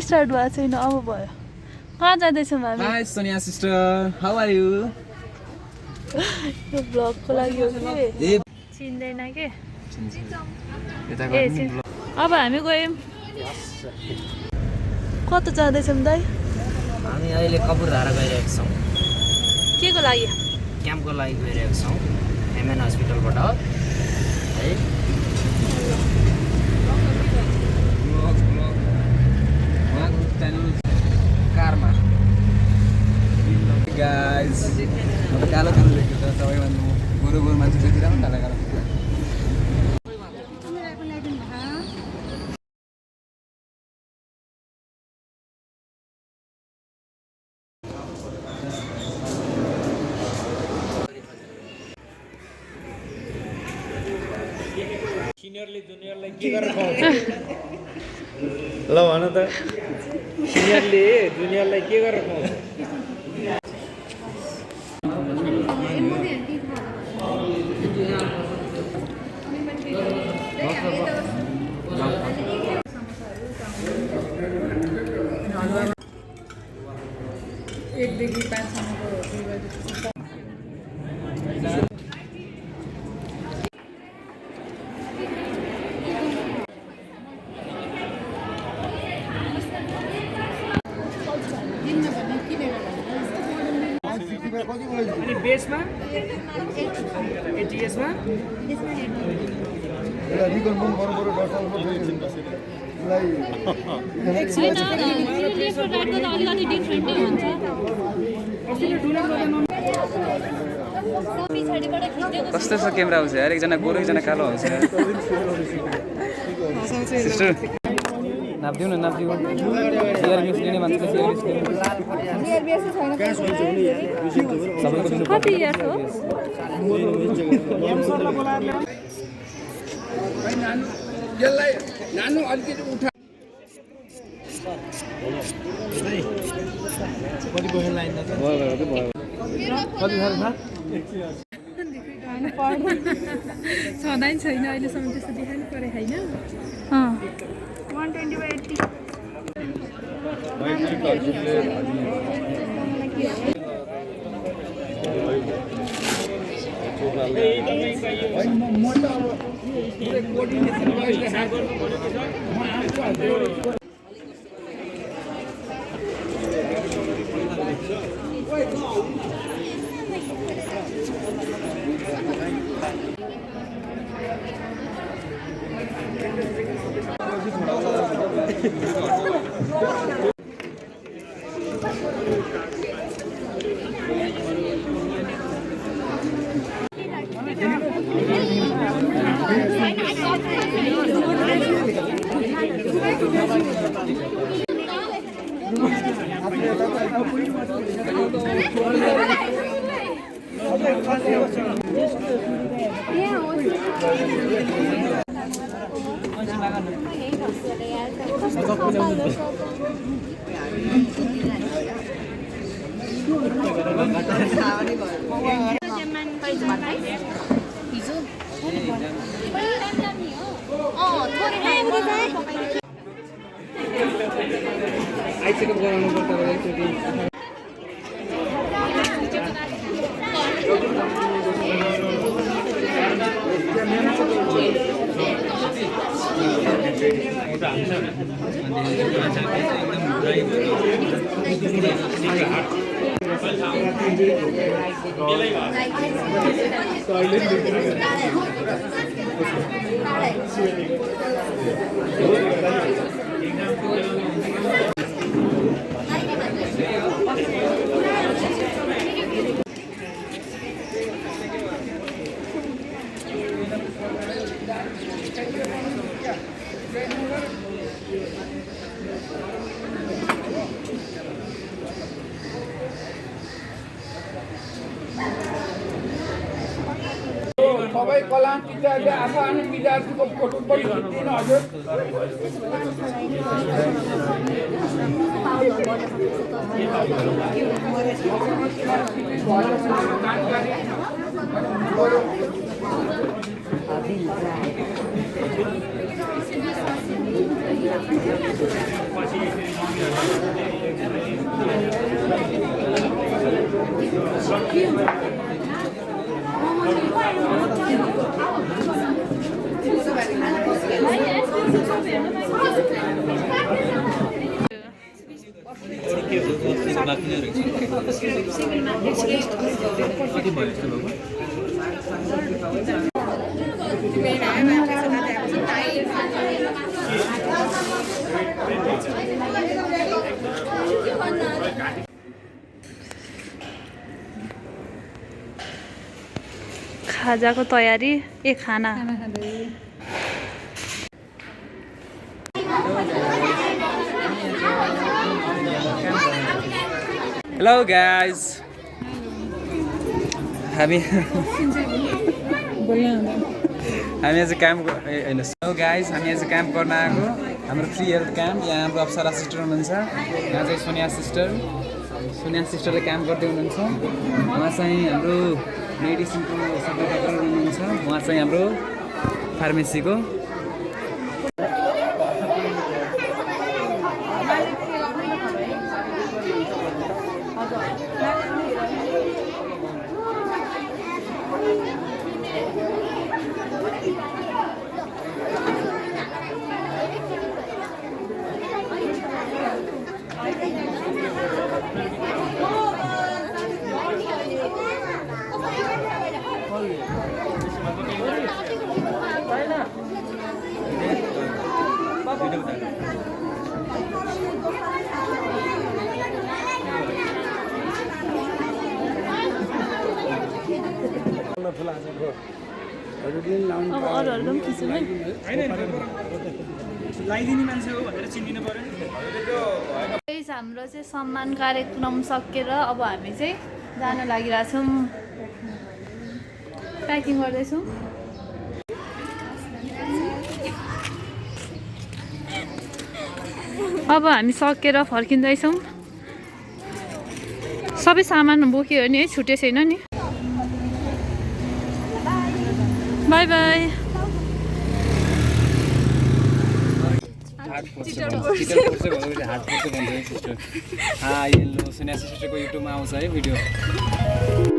start भएको छैन अब भयो कहाँ जाँदैछौँ हामी hi Sonia sister how are you यो ब्लगको लागि हो कि चिन्दैन के अब हामी गयौँ कता जाँदैछौँ दाइ हामी अहिले कपुरधारा गइरहेका छौँ के को लागि क्याम्पको लागि गइरहेका छौँ एमएन हस्पिटलबाट है कारमा गाइस अब कालो कालो देख्यो त सबैभन्दा गोरो गोरो मान्छे देखिरहेको नि कालो कालो सिनियरले जुनियरलाई के गरेर खुवाउँछ ल भन त सिनियरले जुनियरलाई के गरेर खुवाउँछ एकदेखि 5 सम्मको अनि बेसमा एटीएसमा कस्तो छ क्यामेरा आउँछ यार एकजना गोरो एकजना कालो आउँछ सिस्टर नाप्दिउ न नाप्दिउ सिआरबिएस लिने मान्छेले सिआरबिएस कति इयर्स हो यसलाई नानु अलिकति उठा कति बजे लाइन छ भयो कति छ सधैँ छैन अहिलेसम्म त्यस्तो देखाउनु पऱ्यो होइन 120/80 सबै कला टिचरले आफ्नो विद्यार्थीको फोटो पनि खिच्दिनु हजुर खाजाको तयारी खाना हेलो गाइज हामी आज क्याम्प होइन हेलो गाइज हामी आज क्याम्प गर्न आएको हाम्रो फ्री हेल्थ क्याम्प यहाँ हाम्रो अप्सरा सिस्टर हुनुहुन्छ यहाँ चाहिँ सोनिया सिस्टरले क्याम्प गर्दै हुनुहुन्छ उहाँ चाहिँ हाम्रो मेडिसिनको सबै डक्टर हुनुहुन्छ उहाँ चाहिँ हाम्रो फार्मेसीको अब अरूहरू पनि खिच्नु है हाम्रो चाहिँ सम्मान कार्यक्रम सकेर अब हामी चाहिँ जान लागिरहेछौँ प्याकिङ गर्दैछौँ अब हामी सकेर फर्किँदैछौँ सबै सामान बोक्यो नि है छुटे छैन नि बाई बाई सोनिया सिस्टरको युट्युबमा आउँछ है भिडियो